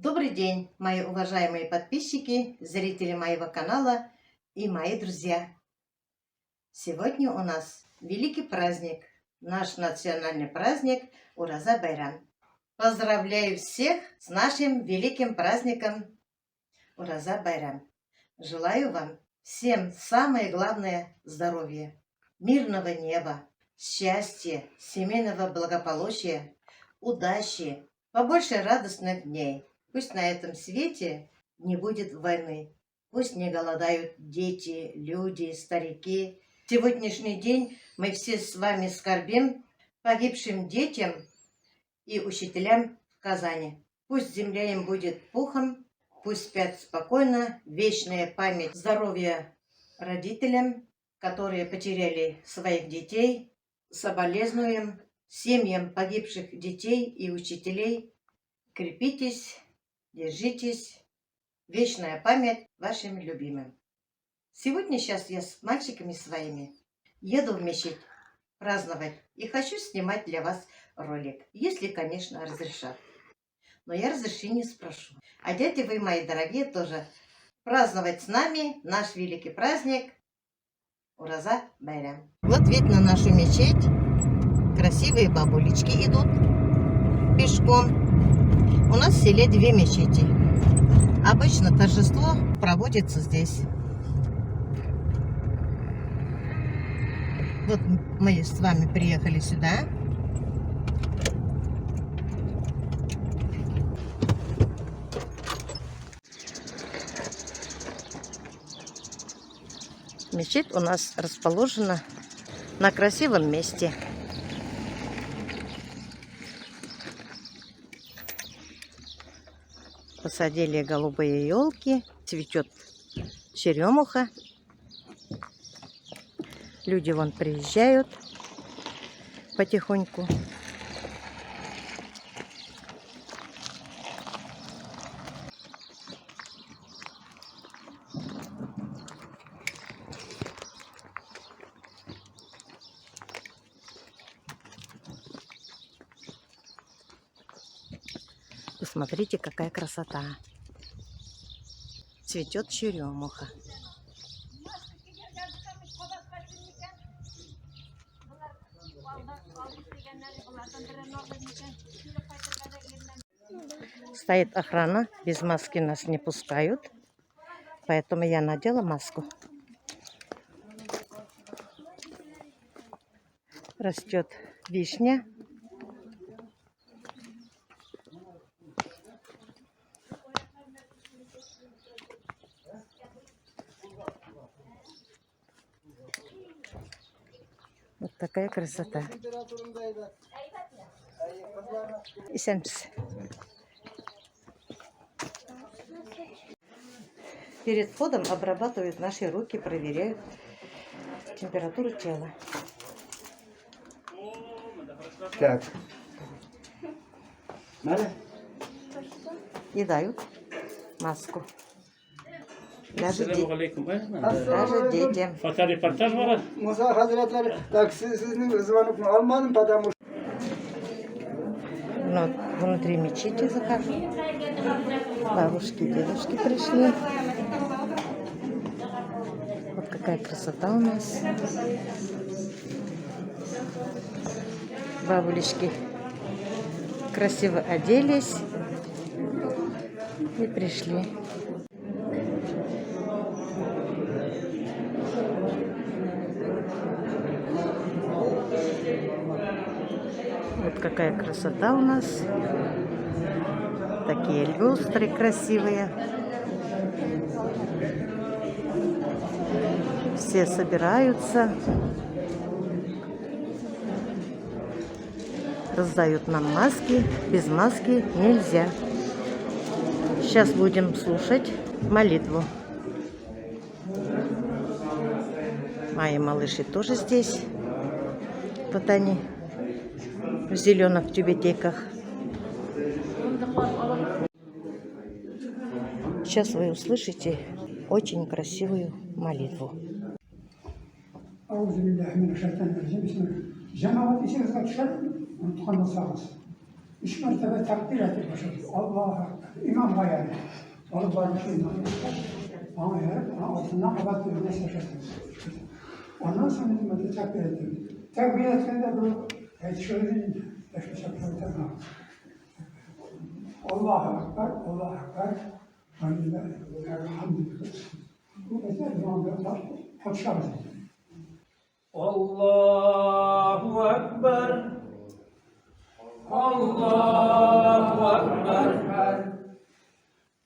Добрый день, мои уважаемые подписчики, зрители моего канала и мои друзья. Сегодня у нас великий праздник, наш национальный праздник Ураза Байрам. Поздравляю всех с нашим великим праздником Ураза Байрам. Желаю вам всем самое главное здоровья, мирного неба, счастья, семейного благополучия, удачи, побольше радостных дней. Пусть на этом свете не будет войны. Пусть не голодают дети, люди, старики. Сегодняшний день мы все с вами скорбим погибшим детям и учителям в Казани. Пусть земля им будет пухом, пусть спят спокойно, вечная память здоровья родителям, которые потеряли своих детей, соболезнуем семьям погибших детей и учителей. Крепитесь, держитесь. Вечная память вашим любимым. Сегодня сейчас я с мальчиками своими еду в мечеть праздновать и хочу снимать для вас ролик, если, конечно, разрешат. Но я разрешение спрошу. А дети вы, мои дорогие, тоже праздновать с нами наш великий праздник Ураза Байрам. Вот видно нашу мечеть. Красивые бабулечки идут пешком. У нас в селе две мечети. Обычно торжество проводится здесь. Вот мы с вами приехали сюда. Мечеть у нас расположена на красивом месте. Посадили голубые елки, цветет черемуха. Люди вон приезжают потихоньку. Посмотрите, какая красота. Цветет черемуха. Стоит охрана, без маски нас не пускают, поэтому я надела маску. Растет вишня. Вот такая красота. Исәнмесез. Перед входом обрабатывают наши руки, проверяют температуру тела. Так. Надо? И дают маску. Даже, де- Assalamu alaikum. даже детям. Fotoreportaj var. Musa Hazretleri, так sizin звонок almadım, потому что Ну, внутри мечети захожу. Бабушки, дедушки пришли. Вот какая красота у нас. Бабулечки красиво оделись и пришли. Вот какая красота у нас. Такие люстры красивые. Все собираются. Раздают нам маски. Без маски нельзя. Сейчас будем слушать молитву. Мои малыши тоже здесь. Вот они в зеленых тюбетейках. Сейчас вы услышите очень красивую молитву. Әгъузу биллаһи минәш шайтанир раҗим. Бисмилла. Җәмәгать исегезгә төшәр, оныткан булсагыз. Өч мәртәбә тәкбир әйтеп башлады. Аллаһу Акбар. Имамга yani. Алып баручы имам. Аңа ярып, аңа артыннан кабат үзенә сәждә. Аннан соң инде монда тәкбир әйтте. Тәкбир әйткәндә бу әйтешү инде. Аллаһу Акбар, Аллаһу Акбар. Бу әйтә имамга патша Allahu Ekber. Allahu Ekber.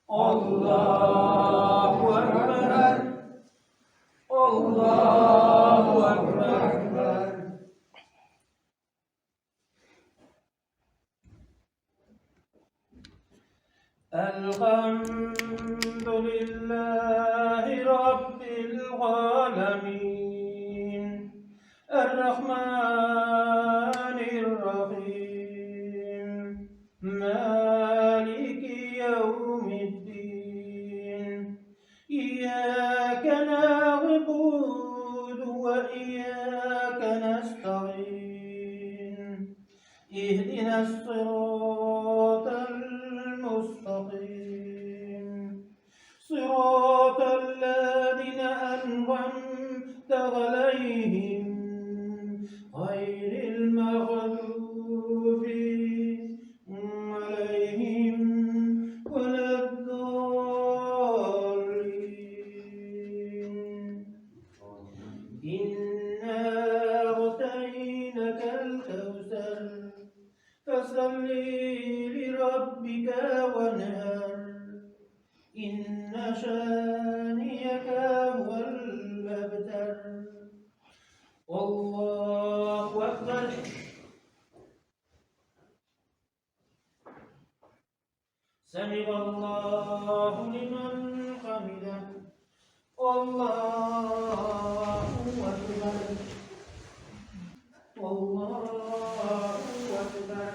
Allahu Ekber. Allahu Ekber. الحمد لله رب العالمين الرحمن الرحيم مالك يوم الدين إياك نعبد وإياك نستعين اهدنا الصراط المستقيم صراط الذين أنعمت عليهم غير المغضوب عليهم ولا الضالين. إنا أعطيناك الكوثر فصل لربك وانهر إن شانئك هو الأبتر. الله أكبر. سمع الله لمن حمده. الله أكبر. الله أكبر.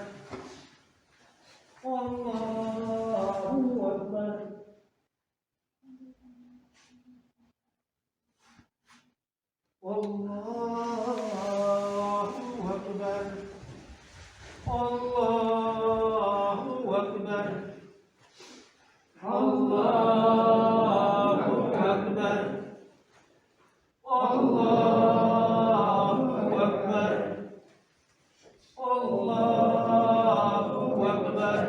الله أكبر. الله أكبر. الله أكبر. الله أكبر. الله أكبر. الله أكبر.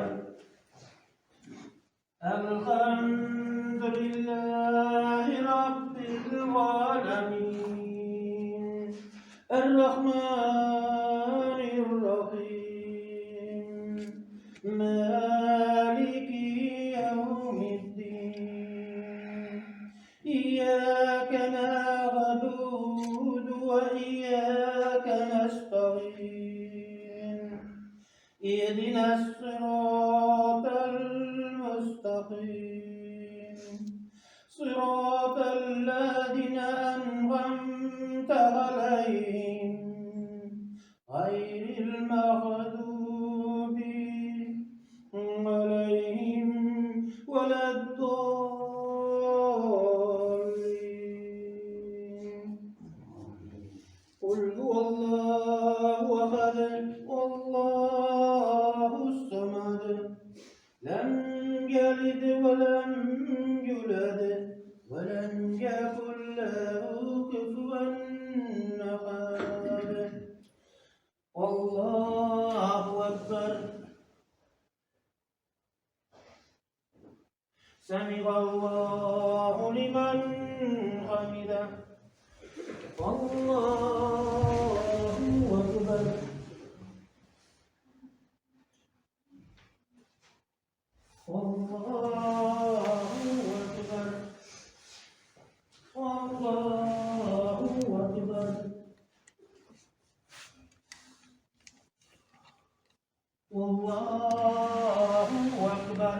الحمد لله رب العالمين الرحمن الرحيم مالك يوم الدين إياك نعبد وإياك نستعين اهدنا الصراط المستقيم صراط الذين أنعمت عليهم غير المغضوب عليهم ولا الضالين. قل هو الله أحد الله الصمد لم يلد ولم يولد ولم يكن له كفوا أحد. الله أكبر. سمع الله لمن حمده. الله أكبر. الله أكبر. الله أكبر. الله أكبر.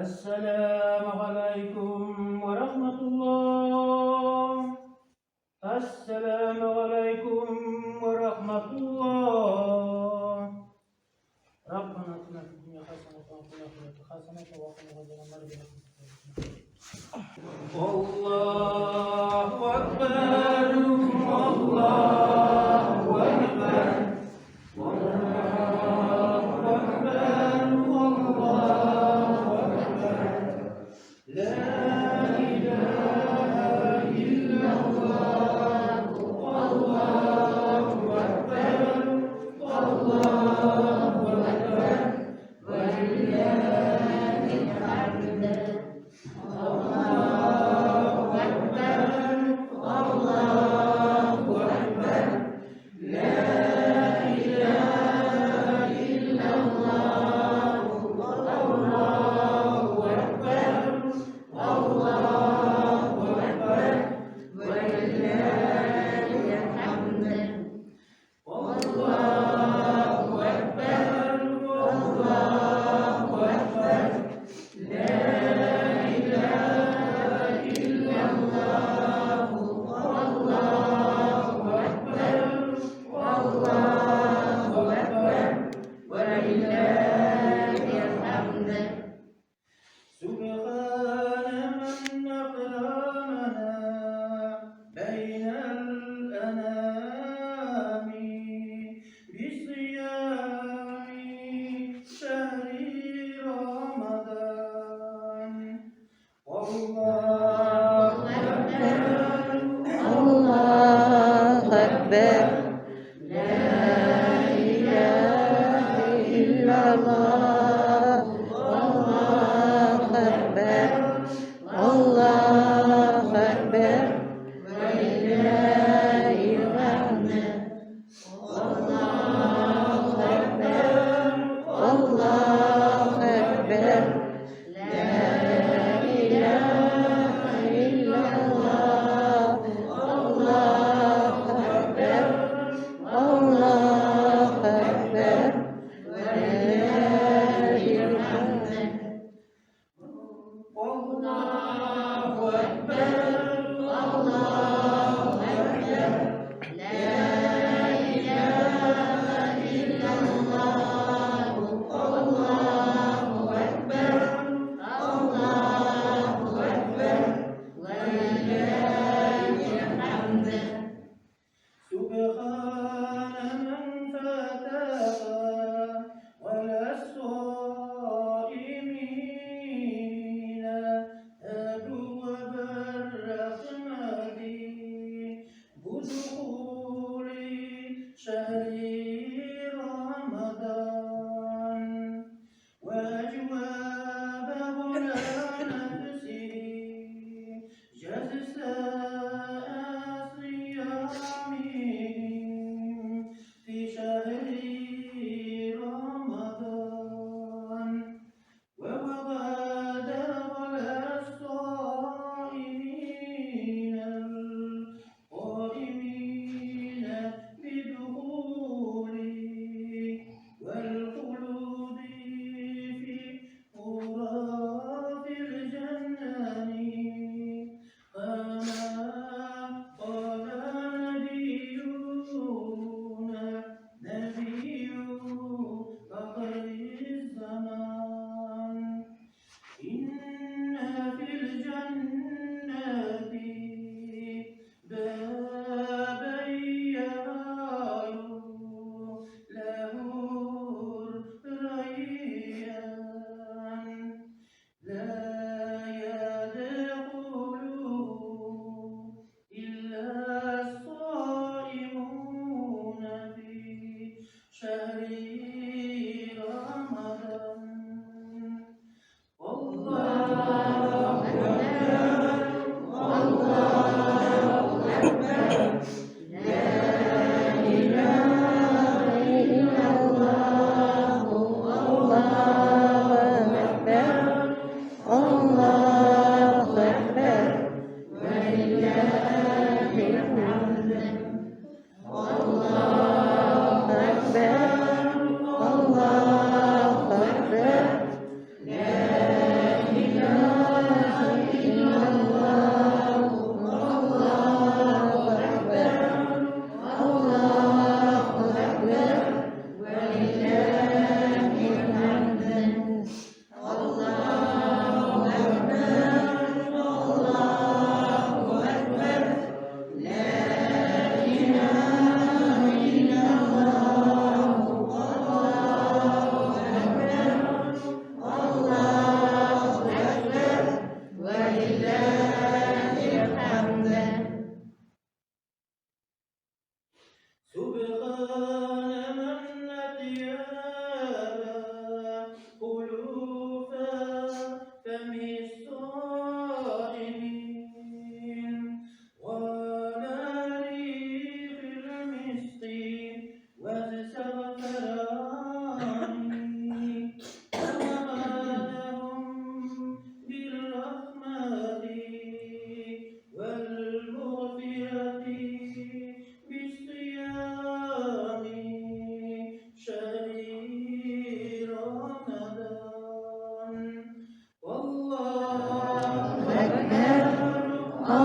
السلام عليكم ورحمة الله. السلام عليكم ورحمة الله. ربنا اتنا في الدنيا حسنة وفي الآخرة حسنة وقنا عذاب النار. الله أكبر. الله أكبر. الله أكبر.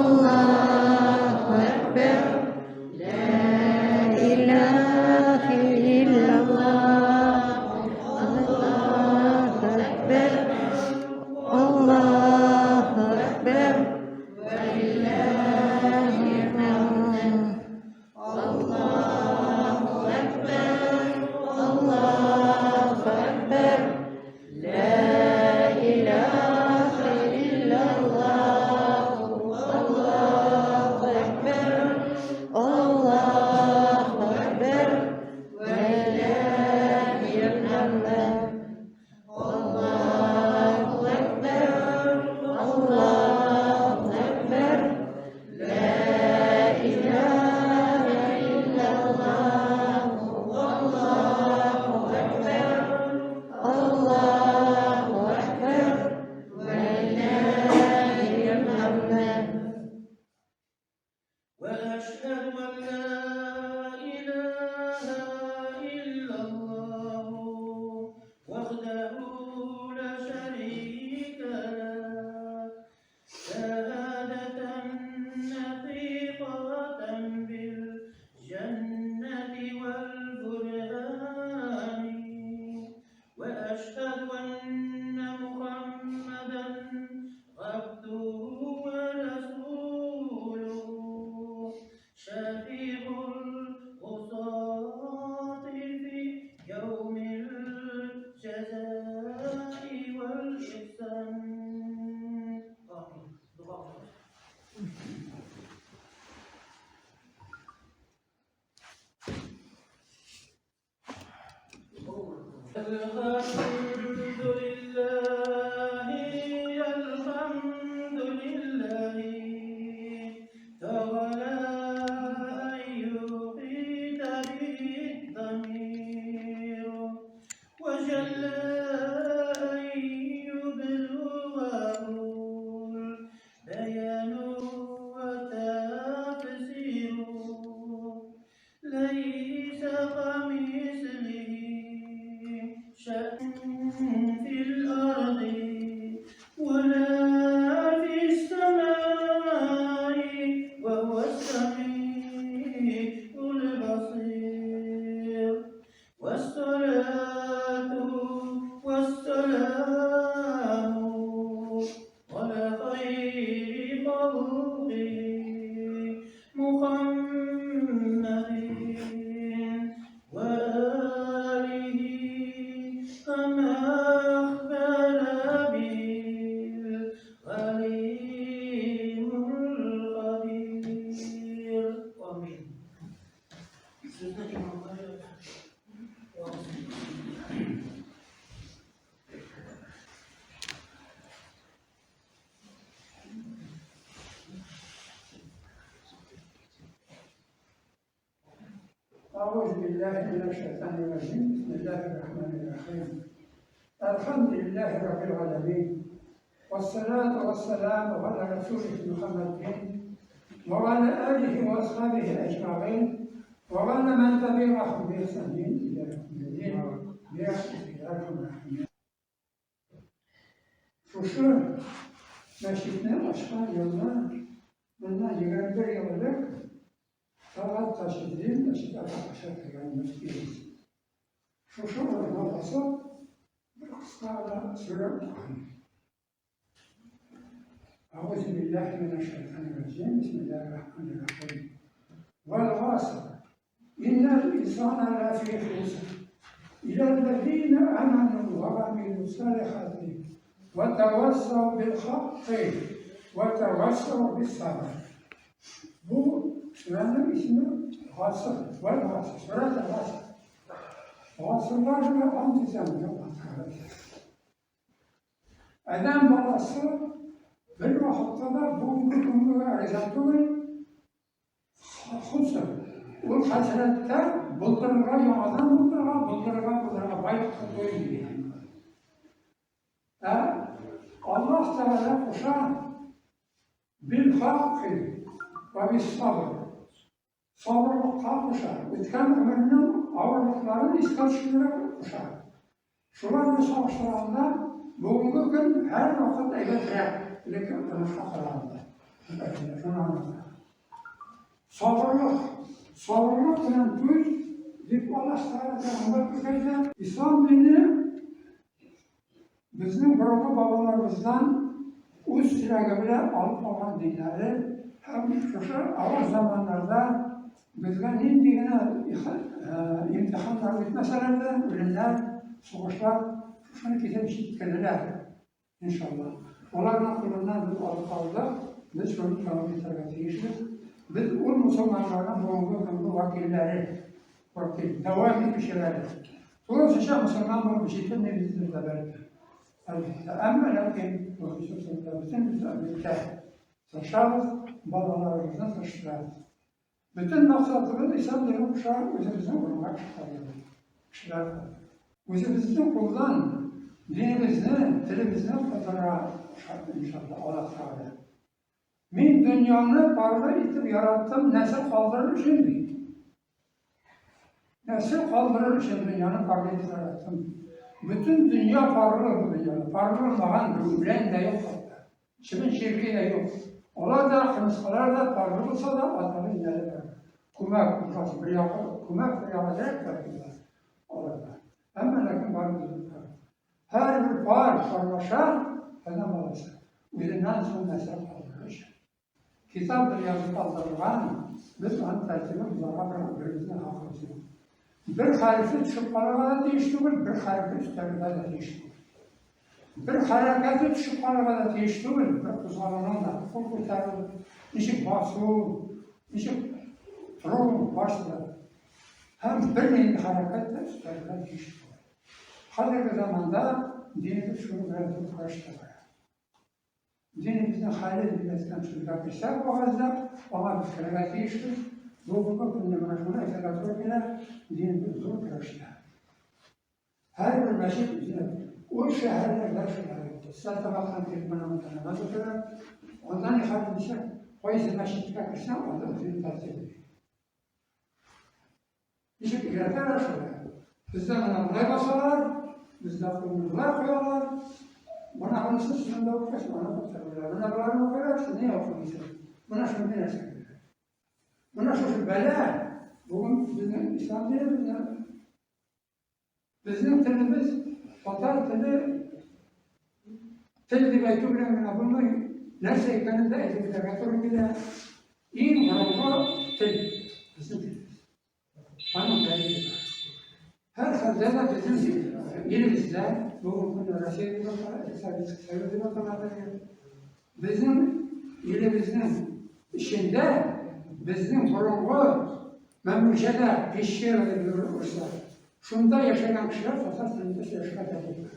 Allahu Ekber. La ilahe illallah. Allahu Ekber. Allahu Ekber. Velillahil hamd. Allahu Ekber. Allahu Ekber. La ilahe illallah. Allahu Ekber. Allahu Ekber. Velillahil hamd. Allahu Ekber. Allahu Ekber. La ilahe illallah. Allahu Ekber. Allahu Ekber. Velillahil hamd. وأشهد أن لا إله إلا الله وحده لا شريك له شهادة نطيقة بالجنة والبرهان وأشهد أن محمدا عبده ورسوله شفيع العصاة في يوم الجزاء والإحسان. آمين. Dua. الحمد لله الحمد لله تعالى أن يحيط به الضمير وجل أن يبلغه البيان والتفسير ليس كمثله شيء في الأرض ولا في السماء وهو السميع البصير والصلاة والسلام على خير خلقه محمد وآله كما أخبر به العليم الخبير. آمين. Сүзне имамга бирәбез. أعوذ بالله من الشيطان الرجيم. بسم الله الرحمن الرحيم. الحمد لله رب العالمين والصلاة والسلام على رسوله محمد وعلى آله وأصحابه أجمعين وعلى من تبعهم بإحسان إلى يوم الدين برحمتك يا أرحم الراحمين. Шушы мәчетне ачкан елны, моннан 21 ел элек, Талгат Таҗетдин мәчет ача дигән мөфтиебез. Шушы урынга басып, бер кыска гына сүрә укыган. أعوذ بالله من الشيطان الرجيم. بسم الله الرحمن الرحيم. والعصر إن الإنسان لفي خسر إلا الذين آمنوا وعملوا الصالحات وتواصوا بالحق وتواصوا بالصبر. Бу сүрәнең исеме Гасыр, Вәл-Гасыр, сүрәт Гасыр. Гасырлар белән ант итәм, Аллаһ Тәгалә. Адәм баласы бер вакытта да бүгенге көнгә риза түгел, хусыр. Ул хәсрәттә булдырырга, яңадан булдырырга, булдырырга, булдырырга, байлыкка туймый. Ә Аллаһ Тәгалә куша бил-хакки вә бис-сабр. Сабырлыкка куша, үткән гомернең авырлыкларын искә төшерергә куша. Шуларны чагыштырганда, бүгенге көн һәр вакыт әйбәтрәк, элекке тормышка караганда. Шуны аңлата. Сабырлык. Сабырлык белән түз, дип Аллаһ Тәгалә пәйгамбәр күрсәтә. Ислам дине безнең борынгы бабаларыбыздан үз теләге белән алып калган диннәре һәм шушы авыр заманнарда безгә нинди генә имтиханнар үтмәсәләр дә, үлемнәр, сугышлар шушыны китереп җиткерделәр. Иншалла. Аларның кулыннан без алып калдык, без шуны дәвам итәргә тиешбез. Без ул мусульманнарның бүгенге көнге вәкилләре, вәкил, дәвам итүчеләре. Тулысынча мусульман булып җитенмибездер дә бәлки. Әлбәттә, әмма ләкин бу хисусында бөтен без әлбәттә тырышабыз, балаларыбызны тырыштырабыз. Бөтен максатыбыз ислам динен куша үзебезнең урынга кеше кешеләр Үзебезнең кулдан динебезне, телебезне калдырырга иншалла Аллаһ Тәгалә. Мин дөньяны парлы итеп яраттым, нәсел калдырыр өчен ди. Нәсел калдырыр өчен дөньяны парлы итеп яраттым. Бөтен дөнья парлы бу дөньяда. Парлы булмаган бер үлән дә юк хәтта. Чебен чирки дә юк. Алар да, кырмыскалар да парлы булса да, атлары инәле бар. Күмәк булса, бер ягы, күмәк бер ягы әзрәк бар аларда. Әмма ләкин барыбер бар. Һәрбер пар парлаша, адәм баласы үзеннән соң нәсел калдырыр өчен. Китап бер язып калдырылган, без аны тәртибен бозарга бер беребезнең хакыбыз юк. Бер хәрефе төшеп калырга да тиеш түгел, бер хәрефе өстәлергә дә тиеш түгел. Бер хәрәкәте төшеп калырга да тиеш түгел, бер кузгалуның да, кул күтәрү, ничек басу, ничек тору, барысы да. Һәм бер нинди хәрәкәт тә өстәлергә тиеш түгел. Хәзерге заманда динебез шуның белән зур көрәштә бара. Динебезнең хәле дип әйткән сүзгә керсәк вәгазьдә, аңа без керергә тиешбез. Бүгенге көнне менә шуны әйтергә туры килә, динебез зур көрәштә. Һәрбер мәчет үзенә ул шәһәрләрдә шулай. Стәрлетамактан килеп менә монда намаз укыйлар. Анда ни хәл дисәң, кайсы мәчеткә керсәң, анда үзенең тәртибе. Ничек өйрәтәләр шулай. Бездә менә болай басалар, бездә кулны болай куялар. Менә монысы син дә укыйсың, аны күтәрәләр. Менә боларны укыйлар, син ни укымыйсың? Менә шундый нәрсә. Менә шушы бәла бүген безнең ислам динебездә. Безнең телебез, татар теле, тел дип әйтү белән генә булмый, нәрсә икәнен дә әйтеп үтәргә туры килә. Иң борынгы тел безнең телебез. Аның тарихы бар. Һәр хәлдә дә безнең илебездә, бүгенге көндә Россия дип атала, Советский Союз дип атала, безнең илебезнең эчендә безнең борынгы Мәмрүҗәдә пещера дип урыслар. Шунда яшәгән кешеләр татар телендә сөйләшергә тәкъдим.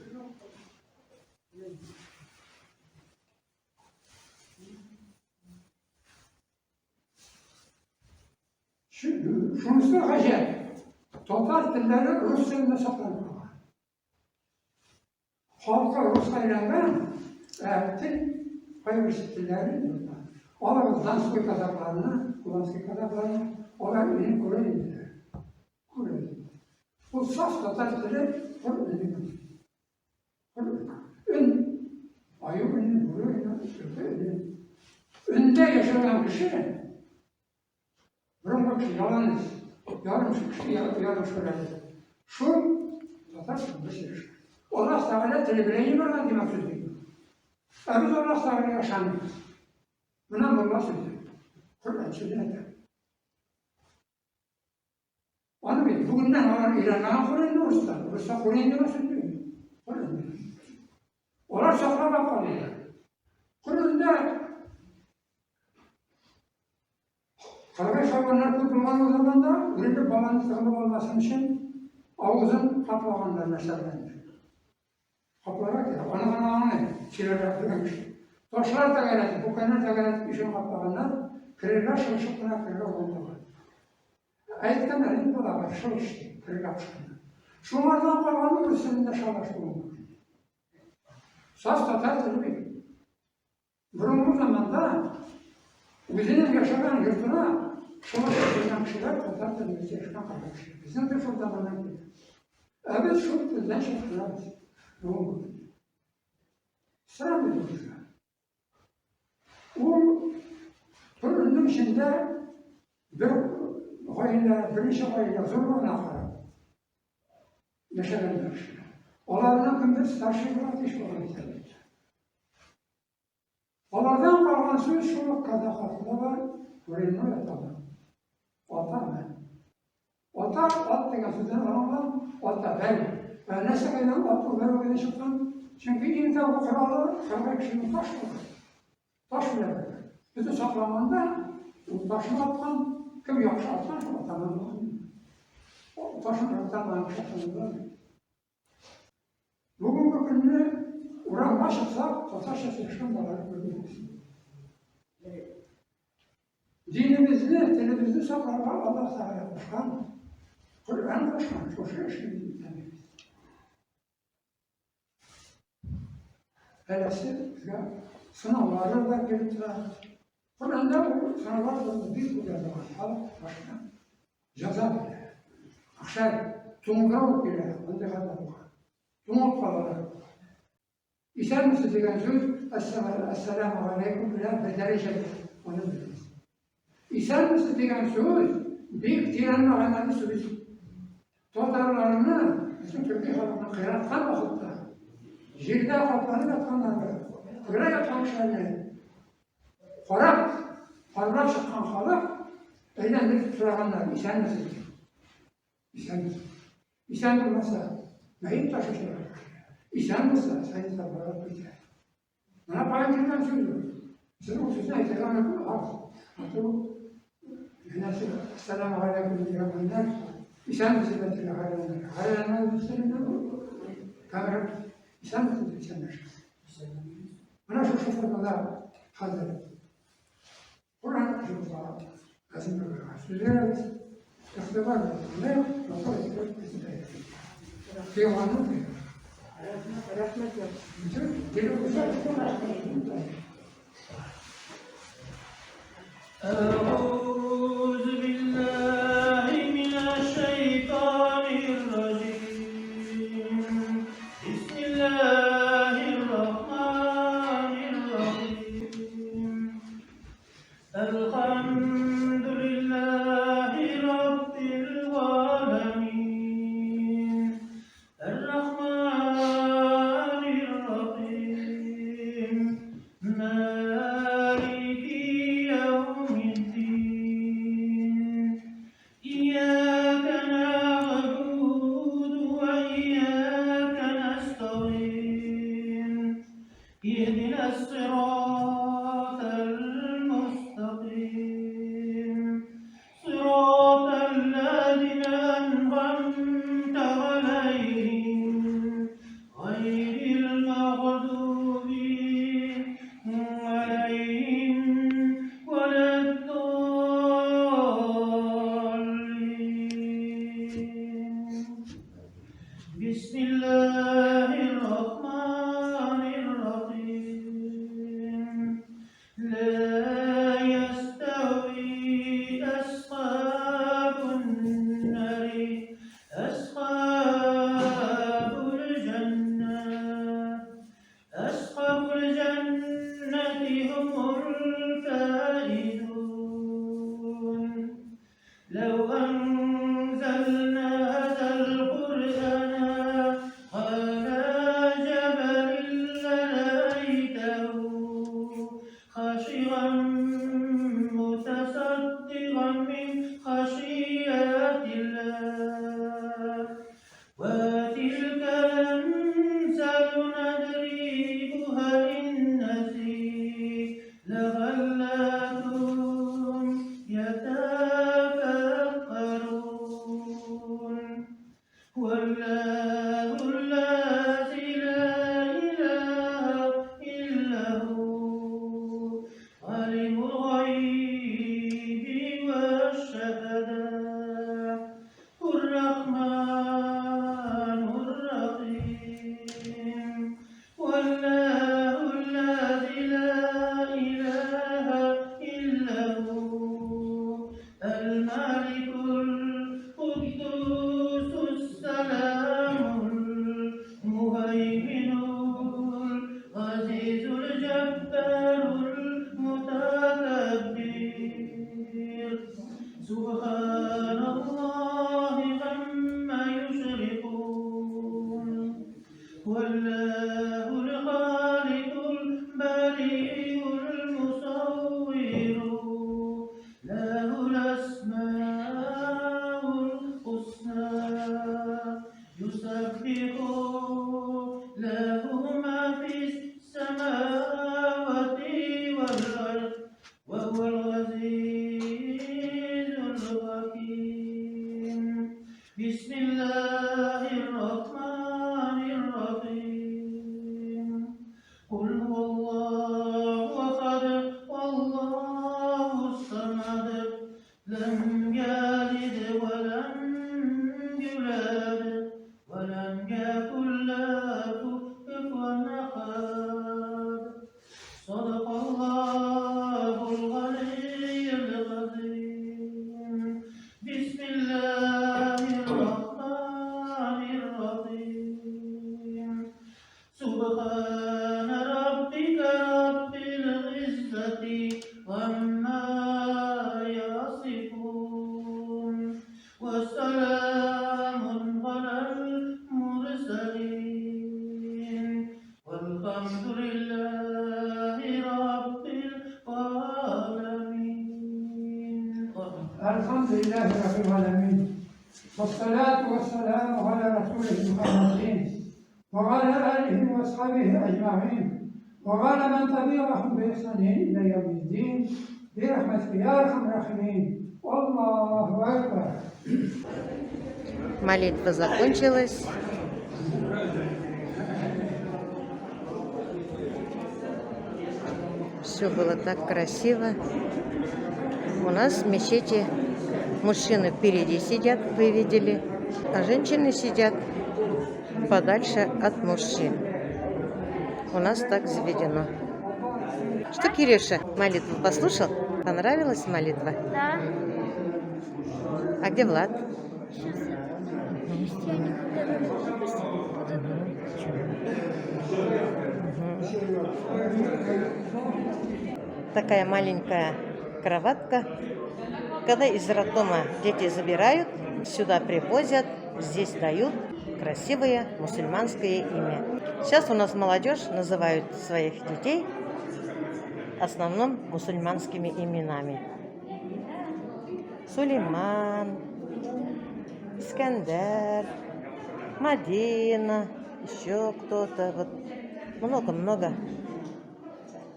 Шунысы гаҗәп, татар телләре рус телендә сакланып калган. Халкы руска әйләнгән, ә тел кайбер телләре юк. Алар Донской казакларны, Кубанский казакларны, алар мине күрә инде. Күрә. Ул саф татар теле хур өнеге. Хур өн. Аю өне, бүре өне, төлке өне. Өндә яшәгән кеше Борынгы кеше ялан эз, ярым кеше ярым шүрәле. Шул татар телендә сөйләшә. Аллаһ Тәгалә теле белән җибәргән димәк сүз бит. Ә без Аллаһ Тәгаләгә ышанмыйбыз. Менә мулла сүзе. Коръән сүзе әйтә. Аны бит бүгеннән алар өйрәнмәгән Коръәнне урыслар. Урыслар Коръән дигән сүз белми. Коръән. Алар саклап алганнар. Коръәндә Кыргый хайваннар күп булган ул заманда, үрелеп баланы тыгылып алмасын өчен авызын каплаганнар нәрсә белән. Капларга кирәк. Аны гына аңлый, сөйләргә белгән кеше. Ташлар тәгәрәтеп, бүкәннәр тәгәрәтеп ишеген каплаганнар, керергә шылышып кына керергә урын табар. Әйткәннәр, инде балага шылыш дип, керергә кушканнар. Шуңардан калганы үз телендә шалаш булган. Саф татар теле бит. Борынгы заманда үзенең яшәгән йортына шулай килгән кешеләр татар телендә сөйләшкән кадәр кеше. Безнең дә шул заманнан килә. Ә без шул телдән чыктырабыз. Бүгенге көндә. Сорап безгә. Ул Шуның эчендә бер гаилә, берничә гаилә зурлыгына карап яшәгәннәр кешеләр. Аларның кемдер старший була тиеш булган икән. Алардан калган сүз шул ук казах халкында бар, коренной атама. Ата мен. Ата, ат дигән сүздән алынган, ата бәй. Ә нәрсә кайдан ат ул бәй генә чыккан? Чөнки иң тәүге коралы кыргый кешенең таш булган. Таш белән бергә. Бөтен сакланганда ул ташны аткан, кем яхшы аткан, шул атаман булган. Ташны атаман кеше атаман булган. Бүгенге көнне урамга чыксак, татарча сөйләшкән балалар күрмибез. Динебезне, телебезне сакларга Аллаһ Тәгалә кушкан, Коръән кушкан, шушы эшне без үтәмибез. Бәласе безгә сынаулары да килеп тора. Коръәндә ул сынаулар турында бик күп язылган. Халык башына Җәза бирә. Акча туңдыру килә, андый хәлләр булган. Туңып калалар. Исәнмесез дигән сүз әссәламу алейкум белән бер дәрәҗәдә. Аны белегез. Исәнмесез дигән сүз бик тирән мәгънәле сүз. Татарларны, безнең төрки халыкны кыйраткан вакытта, җирдә капланып ятканнарны, кыйра яткан кешеләрне Карап, карап чыккан халык әйләндереп сораганнар, исәнмесез дип. Исәнмесез. Исән булмаса, мәет ташучылар. Исән булса, санитар барып китә. Менә каян килгән сүз ул. Сез ул сүзне әйтергә мөмкин аз. Ату нәрсә, ассаламу алейкум дигәннәр, исәнмесез дип әйтергә хәйләнәләр. Хәйләнмәү камера исәнмесез дип исәнләшәсез. Менә шушы формада хәзер Коръән укучыбызга, Газимовага сүз бирәбез. Игътибар белән тыңлыйк, матур итеп әйтеп. Тыйганны тыйган. Рәхмәт. أعوذ بالله من الشيطان الرجيم بسم الله الرحمن الرحيم الحمد لله رب العالمين الرحمن الرحيم مالك يوم الدين إياك نعبد وإياك نستعين اهدنا الصراط المستقيم صراط الذين أنعمت عليهم غير المغضوب عليهم ولا الضالين بسم الله الرحمن الرحيم لا يستوي أصحاب النار أصحاب الجنة أصحاب الجنة هم الفائزون لو أنزلنا هذا القرآن على جبل لرأيته خاشعا متصدعا من خشية الله وتلك الأمثال نضربها للناس لعلهم هو الله أحد الله الصمد لم يلد ولم يولد ولم يكن له كفوا أحد. صدق الله العلي العظيم. بسم الله الرحمن الرحيم. سبحان ربك رب العزة عما يصفون وسلام على المرسلين والحمد لله رب العالمين. Elhamdülillahi Rabbil alemin. والصلاة والسلام على رسوله محمد وعلى آله وأصحابه أجمعين وعلى من تبعهم بإحسان إلى يوم الدين برحمتك يا أرحم الراحمين. الله أكبر. Молитва закончилась. Все было так красиво. У нас в мечети мужчины впереди сидят, вы видели, а женщины сидят подальше от мужчин. У нас так заведено. Что, Кирюша, молитву послушал? Понравилась молитва? Да. А где Влад? Сейчас христиане, когда говорят глупости, будут говорить. Такая маленькая кроватка. Когда из роддома дети забирают, сюда привозят, здесь дают красивое мусульманское имя. Сейчас у нас молодежь называют своих детей в основном мусульманскими именами. Сулейман, Искандер, Мадина, еще кто-то. Вот много-много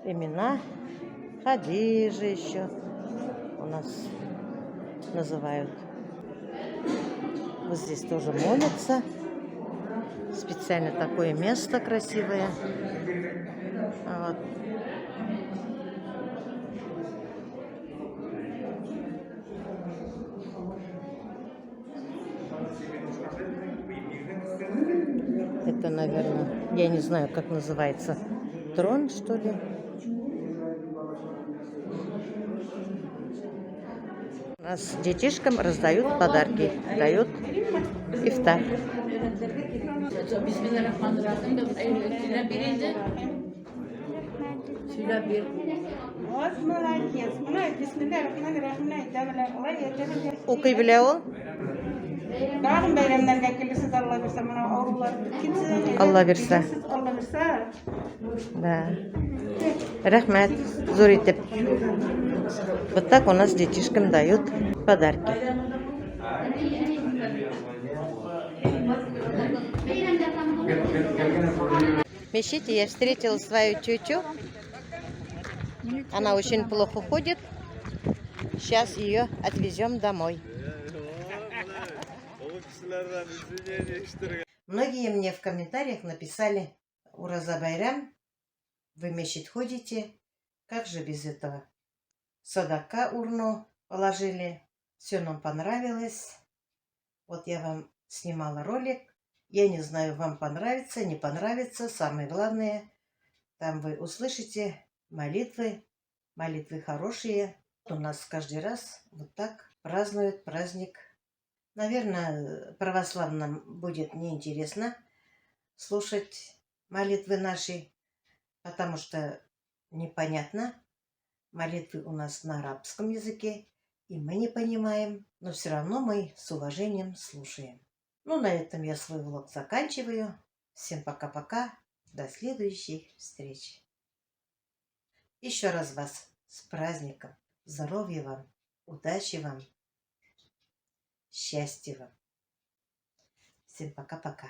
имена. Хадижа еще у нас называют. Вот здесь тоже молятся. Специально такое место красивое. Вот. Это, наверное, я не знаю, как называется. Трон, что ли? У нас детишкам раздают подарки, дают ифтар. Бисмиллахиррахманиррахим дип сөйләп бир инде. Сөйләп бир. Вот молодец. Менә бисмиллахиррахманиррахим әйтә белә. Алай әйтә белә. Укый белә ул. Тагын бәйрәмнәргә килерсез, Алла бирсә, менә авырулар китсен. Алла бирсә. Алла бирсә. Да. Рәхмәт, зур итеп. Вот так у нас детишкам дают подарки. В мечети я встретила свою тетю. Она очень плохо ходит. Сейчас ее отвезем домой. Многие мне в комментариях написали: Ураза Байрам, вы в мечеть ходите, как же без этого? Садака урну положили, все нам понравилось. Вот я вам снимала ролик. Я не знаю, вам понравится, не понравится. Самое главное, там вы услышите молитвы, молитвы хорошие. У нас каждый раз вот так празднуют праздник. Наверное, православным будет неинтересно слушать молитвы наши, потому что непонятно. Молитвы у нас на арабском языке, и мы не понимаем, но все равно мы с уважением слушаем. Ну, на этом я свой влог заканчиваю. Всем пока-пока. До следующих встреч. Еще раз вас с праздником. Здоровья вам, удачи вам, счастья вам. Всем пока-пока.